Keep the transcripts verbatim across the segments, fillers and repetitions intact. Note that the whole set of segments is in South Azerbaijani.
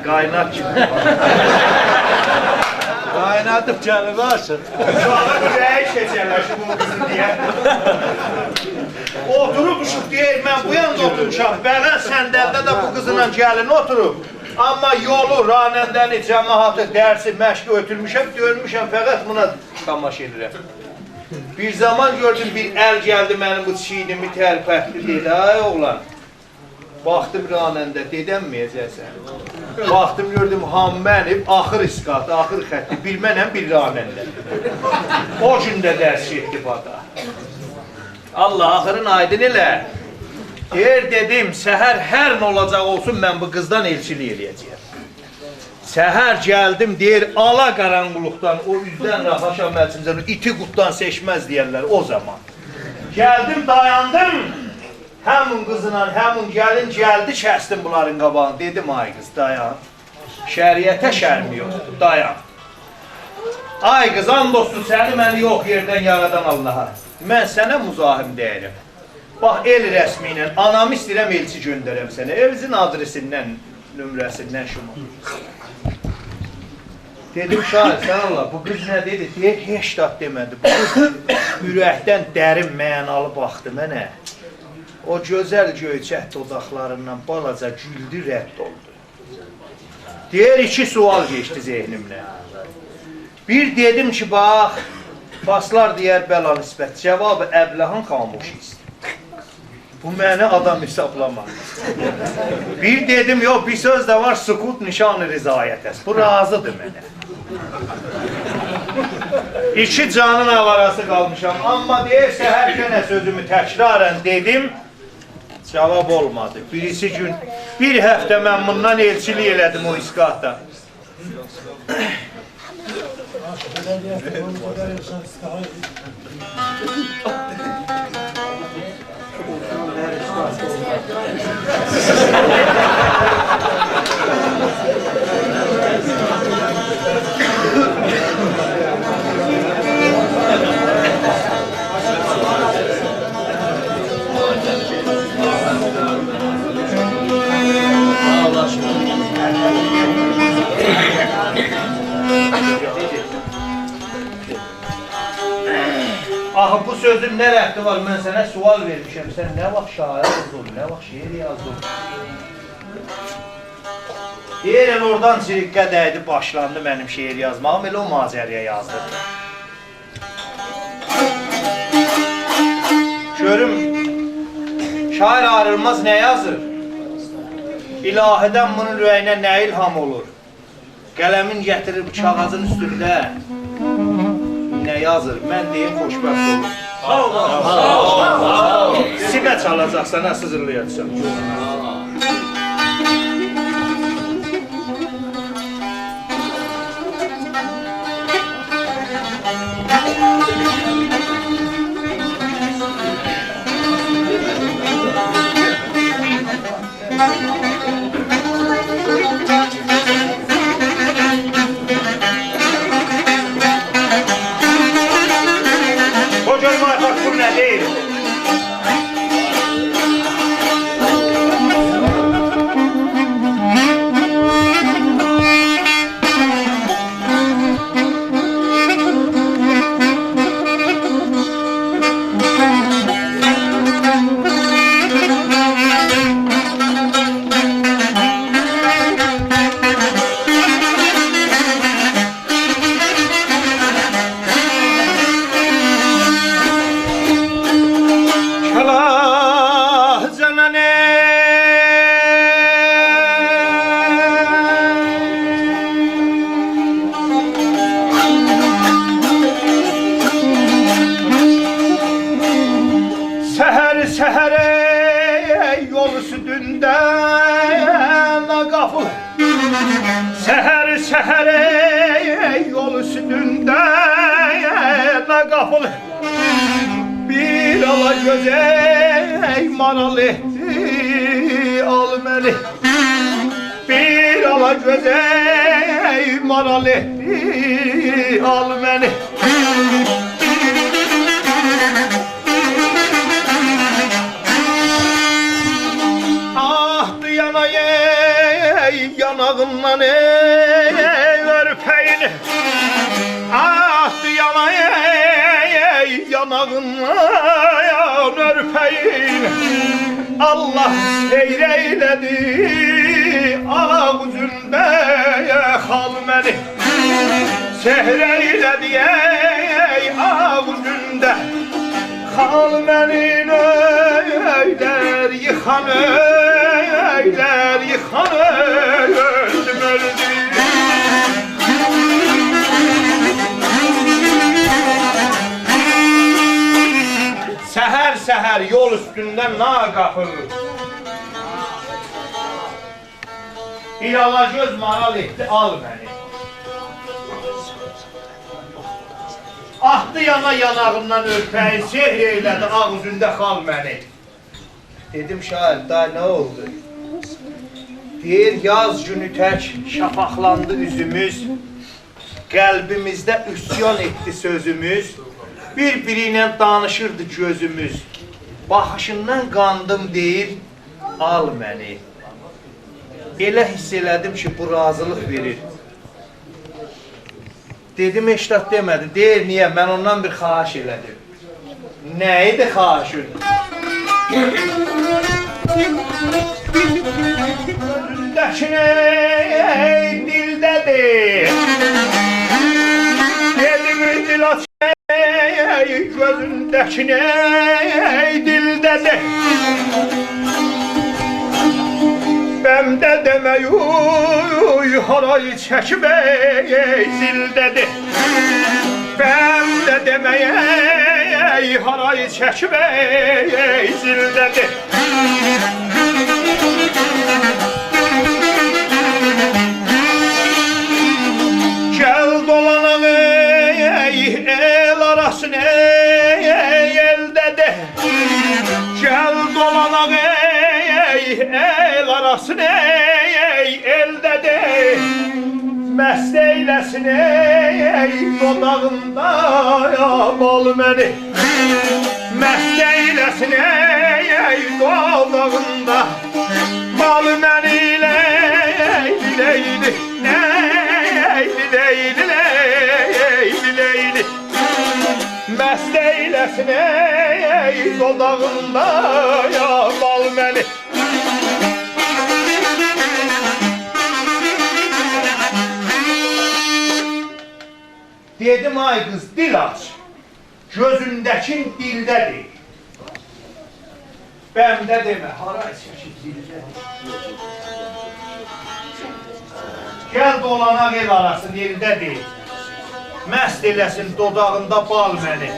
قاینات کیمی. قاینادیب گلینی آشیق. اوشاغین اوره‌یی کئچه‌لر شیمون قیزی دئیه. اوتوروب اوشوب دئییر، من بو یاندا اوتورموشام. بغل صندلده ده بو قیزینان گلین اوتوروب. آمما یولو، راننده‌نی، جماعتی، درسی، مشقی اؤتورموشم، دؤنموشم، فقط بونا تاماشا ائدیرم. بیر زامان گؤردوم، بیر ال گلدی منیم بو چیینیمی ترپتدی، دئدی: «آی اوغلان.» باخدیم راننده، دئدممه‌یه‌جکسن. باخدیم، گؤردوم هامی منیم، آخیر اسقاطی، آخیر خطی، بیر منم، بیر راننده. او گون ده درس گئتدی بادا. الله آخیرین آیدین ائله. دئییر، دئدیم، سحر هر نه اولاجاق اولسون، من بو قیزدان ائلچیلیک ائله‌یه‌جه‌یم. سحر گلدیم، دئییر، آلا قارانقولوقدان، او اوزدن راهاشام، مجلسیندن، ایتی قورددان سئچمز دئیرلر او زامان. گلدیم، دایاندیم. همین قیزلا، همین گلین گلدی، کسدیم بونلارین قاباغینی. دئدیم: «آی قیز، دایان. شریعته شرمی یوخدور، دایان. آی قیز، آند اولسون سنی منی یوخ یئردن یارادان آللاها. من سنه مزاحم دئییرم. باخ، ائل رسمی ایله آنامی ایسته‌ییرم ائلچی گؤندرم سنه. ائوینیزین آدرسیندن، نمره‌سیندن شومو.» دئدیم: «شاعیر، سن الله، بو قیز نه دئدی؟» دئییر، هئچ زاد دئمه‌دی. بو قیز اورکدن درین معنالی باخدی منه. او گؤزل گؤیچک دوداقلاریندان بالاجا گولدو، رد اولدو. دئییر، ایکی سؤال کئچدی ذهنیمدن. بیر دئدیم کی، باخ، فارسلار دئیر: «بلانسبت جواب ابلهان خاموشی است.» بو منی آدام حسابلامادی. بیر دئدیم، یوخ، بیر سؤز ده وار: «سکوت نشان رضایت است.» بو راضیدیر منه. ایکی جانین آواراسی قالمیشام. آمما دئییر، سحر یئنه سؤزومو تکراراً دئدیم. جواب اولمادی. بیریسی گون، بیر هفته من بوندان ائلچیلیک ائله‌دیم او اسقاطدا. آخی بو سؤزون نه ربطی وار؟ من سنه سؤال وئرمیشم. سن نه واخت شاعر اولدون، نه واخت شعر یازدین؟ دئییر، ائله اورادان جرقه دَیدی، باشلاندی منیم شعر یازماغیم، ائله او ماجرایا یازدیم. گؤروم، شاعر آیریلماز نه یازیر؟ الهی‌دن بونون اوره‌یینه نه الهام اولور؟ قلمین گتیریر بو کاغیذین اوستونده نه یازیر؟ من دئییم، خوشبخت اولون. ساغ اولون، ساغ اولون، ساغ اولون. سیمه چالاجاقسان، هه، سیزیلدایاجاقسان. قوی گؤروم، آی خاتون، نه دئییر؟ کلاغ جانان ای. سحر، سحر ای، یول اوستونده ناغافیل. سحر، سحر ای، یول اوستونده ناغافیل. بیر آلا گؤز ای، مارال ائتدی، آل منی. بیر آلا گؤز ای، مارال ائتدی، آل منی. آه، یانای ای، یاناغین یاناغیندان، ای، اؤرپه‌یین. آتدی یانا، ای، یاناغیندان اؤرپه‌یین. آللاه سحر ائیله‌دی آغ اوزونده خال منی. سحر ائیله‌دی، ای، آغ اوزونده خال منی، اؤیلر ییخان، اؤیلر ییخان، اؤلدوم، اؤلدوم. سحر-سحر یول اوستونده ناقافیل بیر آلاگؤز مارال ائتدی آل منی. آتدی یانا یاناغیندان اؤرپه‌یین، سحر ائیله‌دی آغ اوزونده خال منی. دئدیم: «شاعر، دا نه اولدو؟» دئییر: «یاز گونو تک شفقلندی اوزوموز، قلبیمیزده عصیان ائتدی سؤزوموز، بیر-بیری ایله دانیشیردی گؤزوموز، باخیشیندان قاندیم، دئییر، آل منی.» ائله حیس ائله‌دیم کی، بو راضیلیق وئریر. دئدیم: «هئچ زاد دئمه‌دین؟» دئییر: «نییه؟» من اوندان بیر خواهش ائله‌دیم. نه ایدی خواهشین؟ گؤزونده‌کین، ای، دیلده‌دیر. دئدیم: «دیل آچ، ای، گؤزونده‌کین، ای، دیلده‌دیر. بنده دئمه، اوی، هارای چکیب، ای، ای، زیلده‌دیر. بنده دئمه، ای، هارای چکیب، ای، ای، زیلده‌دیر. گل دولاناق، ای، ال آراسین، ای، ای، ال ده‌دی. گل دولاناق، ای، ال آراسین، ای، ال ده‌دی. مست ائیله‌سین، ای، دوداغیندا بال منی. مست ائیله‌سین، ای، دوداغیندا بال منی، لیلی، لیلی، لیلی، لیلی، لیلی، لیلی. مست ائیله‌سین، ای، دوداغیندا بال منی.» دئدیم: «آی قیز، دیل آچ. گؤزونده‌کین دیلده‌دیر. بنده دئمه، هارای چکیب زیلده‌دیر. گل دولاناق ال آراسین، ال ده‌دی. مست ائله‌سین دوداغیندا بال منی.»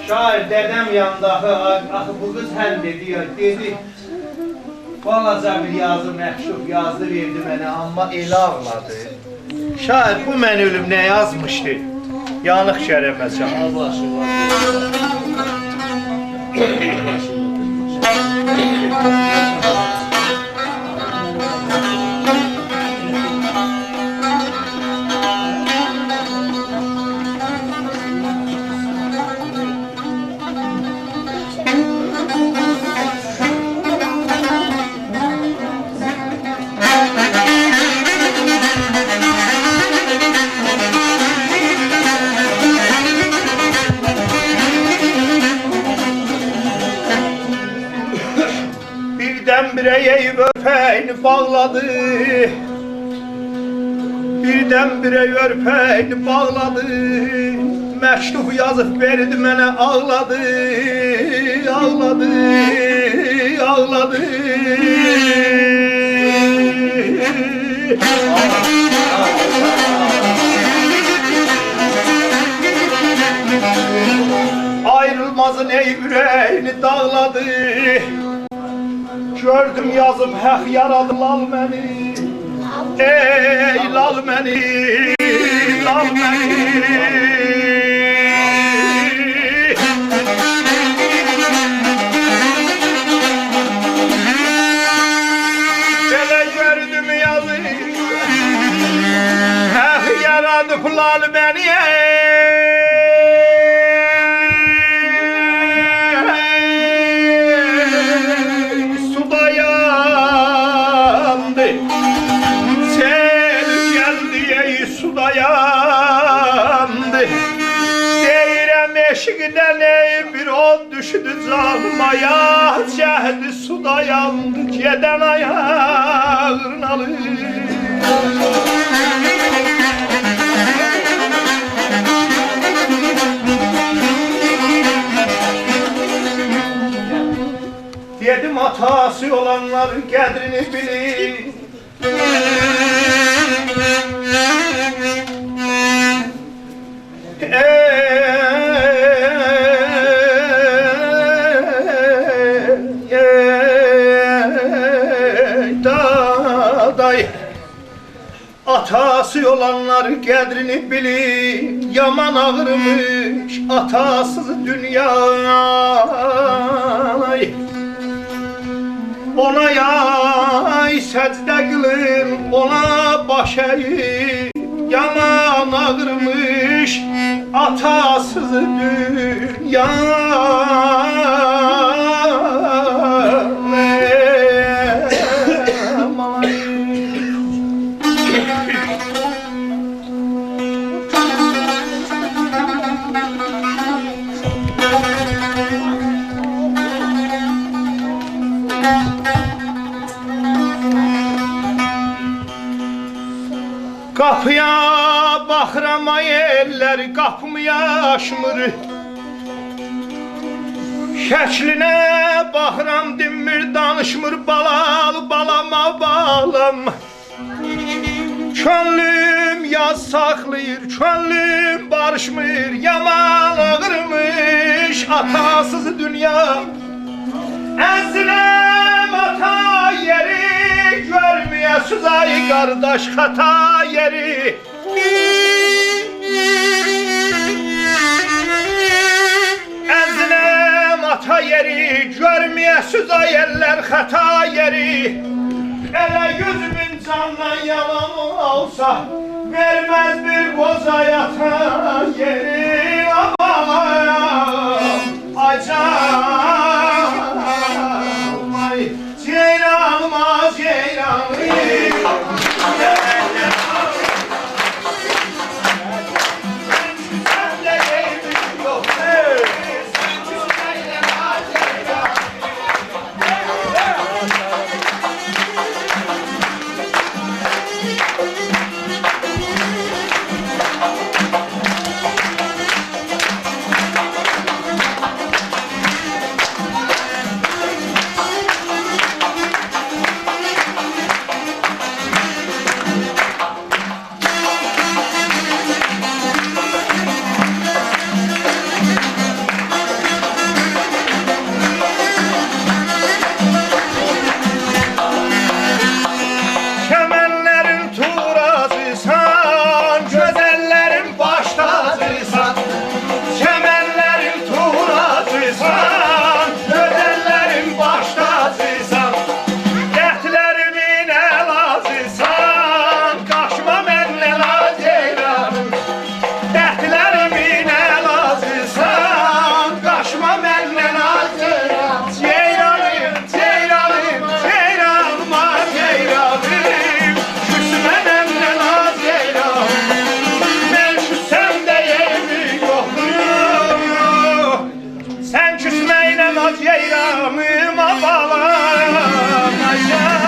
شاعر، دده‌م یاندا آخی، آخی بو قیز هن دئدی، یا، دئدی: «بالاجا بیر یازی مکتوب یازدی، وئردی منه، آمما ائله آغلادی.» شاعر، بو من اؤلوم نه یازمیشدی؟ یانیق گرمه چاغیر. بیردن-بیره، ای، اؤرپه‌یینی باغلادی. بیردن-بیره اؤرپه‌یینی باغلادی. مکتوب یازیب وئردی منه، آغلادی، آغلادی، آغلادی. آیریلمازین، ای، اوره‌یینی داغلادی. گؤردوم یازیب حق یارادیب لال منی. ای لال منی، لال منی. بئله گؤردوم یازیب حق یارادیب لال منی. سو دایاندی، ایکی دنه بیر اود دوشدو جانیما، یاغ چکدی، سو دا یاندی، گئدن آیاغین آلیر. دئدیم، آتاسی اولانلارین قدرینی بیلین. ای دادای، آتاسی اولانلار قدرینی بیلین، یامان آغیرمیش آتاسیز دونیا. اونا یای سجده قیلین، اونا باش ایین، یامان آغیرمیش آتاسیز دونیا. قاپییا باخیرام، آی ائللر، قاپیمی آچمیر. شکلینه باخیرام، دینمیر، دانیشمیر، بالالی بالاما بالام. کؤنلوم یاز ساخلاییر، کؤنلوم باریشمیر، یامان آغیرمیش آتاسیز دونیا. عزیزیم، آتا یئری گؤرمه‌یه‌سیز، آی قارداش، خطا یئری. عزیزیم، آتا یئری گؤرمه‌یه‌سیز، آی ائللر، خطا یئری. ائله یوز مین جاندان یامان اولسا، وئرمز بیر قوجا یاتان یئری. آمان، آی جانیم، آی جئیرانیم، آی جئیرانیم. چمنلرین توراجیسان، گؤزللرین باش تاجیسان. چمنلرین توراجیسان، گؤزللرین باش تاجیسان. دردلریمین علاجیسان، قاچما مندن، آی جئیرانیم. دردلریمین علاجیسان، قاچما مندن، آی جئیرانیم. جئیرانیم، جئیرانیم، آی جئیرانیم، کوسمه مندن، آی جئیرانیم. من کوسسم ده یئریم یوخدور، سن کوسمه‌ینن، آی جئیرانیم، آی بالام، آی جان.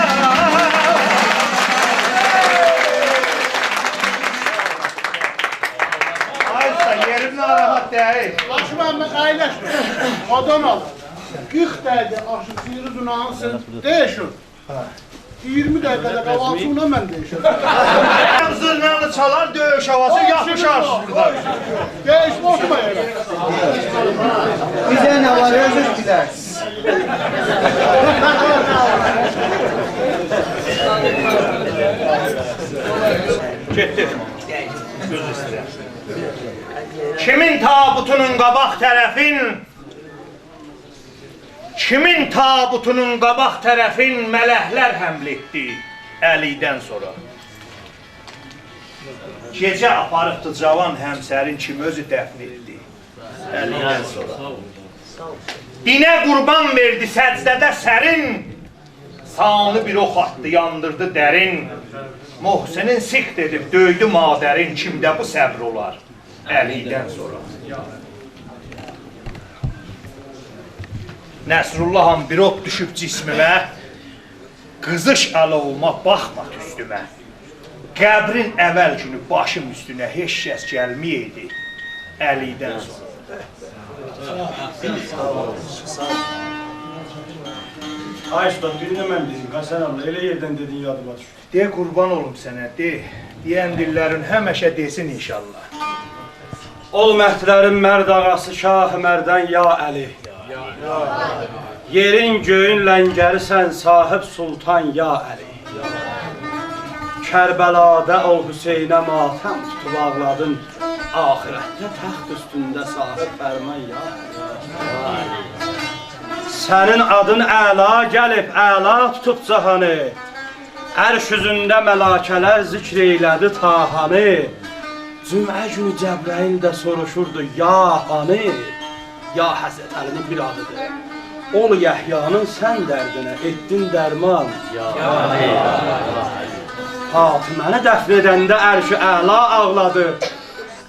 آی اوستا، یئریم ناراحت دئییل. باشیم، من اَیلشمه. آدام آل. قیرخ دقیقه آشیق سیری زونانسین، دئییشین. هه. اییرمی دقیقه ده قالانسین، اونا من دئییشم. زورنانی چالار، دؤیوش هاواسی، یاپیشار بورادا. دئییش، اوتورما یئره. بیزه نه وار، اؤزونوز بیلرسینیز. گئتدی. گؤز اوسته. کیمین تابوتونون قاباق طرفین کیمین تابوتونون قاباق طرفین ملکلر حمل ائتدی علی‌دن سونرا؟ گئجه آپاریبدی جاوان همسرین، کیم اؤزو دفن ائتدی علی‌دن سونرا؟ دینه قوربان وئردی سجده‌ده سرین، سانی بیر اوخ آتدی، یاندیردی درین. محسنین سقط ائدیب دؤیدو مادرین، کیمده بو صبر اولار علی‌دن سونرا؟ نصرالله‌ام، بیر اوت دوشوب جسمیمه، قیزیش آلوووما، باخما توستومه. قبرین اول گونو باشیم اوستونه هئچ کس گلمه‌یه‌یدی علی‌دن سونرا. آی اوستاد، بیرینی من دئییم، حسن آبی، ائله یئردن دئدین، یادیما دوشدو. دئ، قوربان اولوم سنه، دئ. دئین دیللرین همیشه دئسین ان‌شاءالله. اول مردلرین مرد آغاسی شاه مردان یا علی. یئرین گؤیون لنگری‌سن صاحب سلطان یا علی. کربلادا اول حسینه ماتم توتوب آغلادین، آخرتده تخت اوستونده صاحب فرمان یا علی. سنین آدین اعلا گلیب، اعلا توتوب جهانی. عرش اوزونده ملائکه‌لر ذکر ائیله‌دی طاهانی. جمعه گونو جبرئیل ده سوروشوردو: «یا هانی؟» یا حضرت علی‌نین بیر آدیدیر. اول یحیی‌نین سن دردینه ائتدین درمان. یا هانی؟ فاطمه‌نی دفن ائدنده عرش اعلا آغلادی.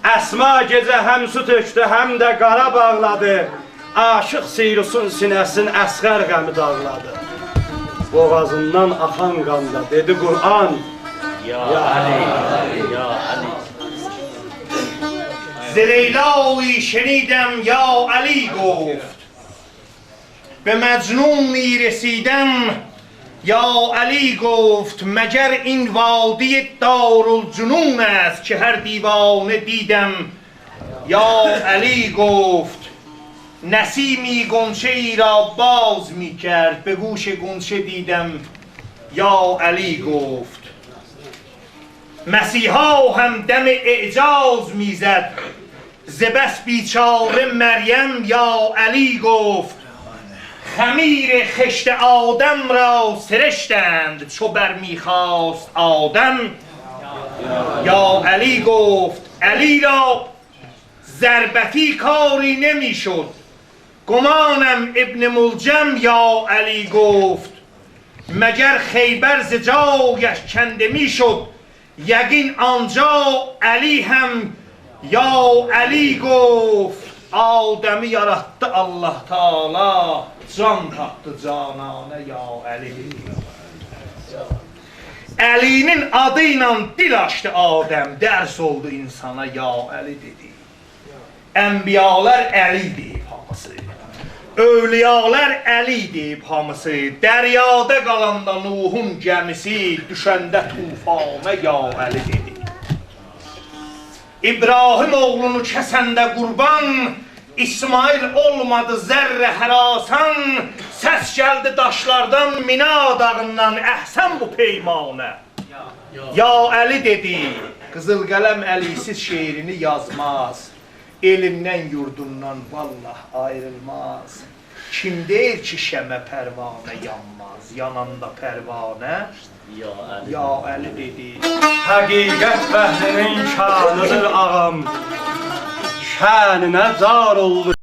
اسما گئجه هم سو تؤکدو، هم ده قارا باغلادی. عاشیق سیروسون سینه‌سین اصغر غمی داغلادی. بوغازیندان آخان قاندا دئدی قرآن: یا علی، یا علی. «ز لیلایی شنیدم یا علی گفت، به مجنونی رسیدم یا علی گفت، مگر این وادی دارالجنون است که هر دیوانه دیدم یا علی گفت.» نسیمی غنچه‌ای را باز می‌کرد، به گوش غنچه دیدم یا علی گفت. مسیحا هم دم اعجاز می‌زد، ز بس بیچاره مریم یا علی گفت. خمیر خشت آدم را سرشتند، چو برمی‌خاست آدم یا علی گفت. علی را ضربتی کاری نمی‌شد، گمانم ابن ملجم یا علی گفت. مگر خیبر ز جایش کنده می‌شد، یقین آنجا علی هم یا علی گفت. آدمی یاراتدی الله تعالی، جان تاپدی جانانه یا علی. علی‌نین آدی ایله دیل آچدی آدم، درس اولدو انسانا یا علی دئدی. انبیالار علی دئییب هامیسی، اولیالار علی دئییب هامیسی. دریادا قالاندا نوحون گمیسی، دوشنده طوفانا یا علی دئدی. ابراهیم اوغلونو کسنده قربان، اسماعیل اولمادی ذره هراسان. سس گلدی داشلاردان، مینا داغیندان: احسن بو پیمانه یا علی دئدی. قیزیل قلم علی‌سیز شعرینی یازماز، ائلیندن یوردوندان والله آیریلماز. کیم دئییر کی شمعه پروانه یانماز، یاناندا پروانه یا علی، یا علی دئدی. حقیقت بحرینین کانیدیر آغام، شأنینه جار اولدو